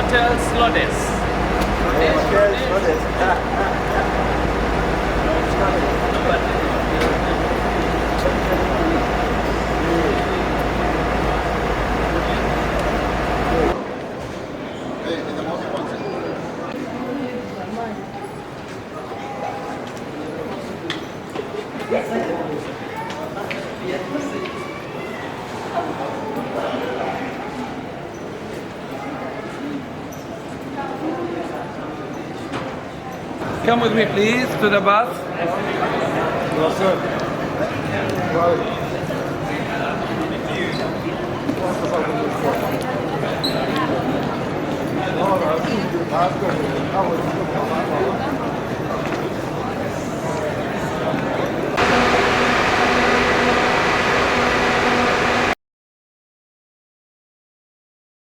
Hotel Slodes. Hotel Slodes. Come with me, please, to the bus. Well, sir.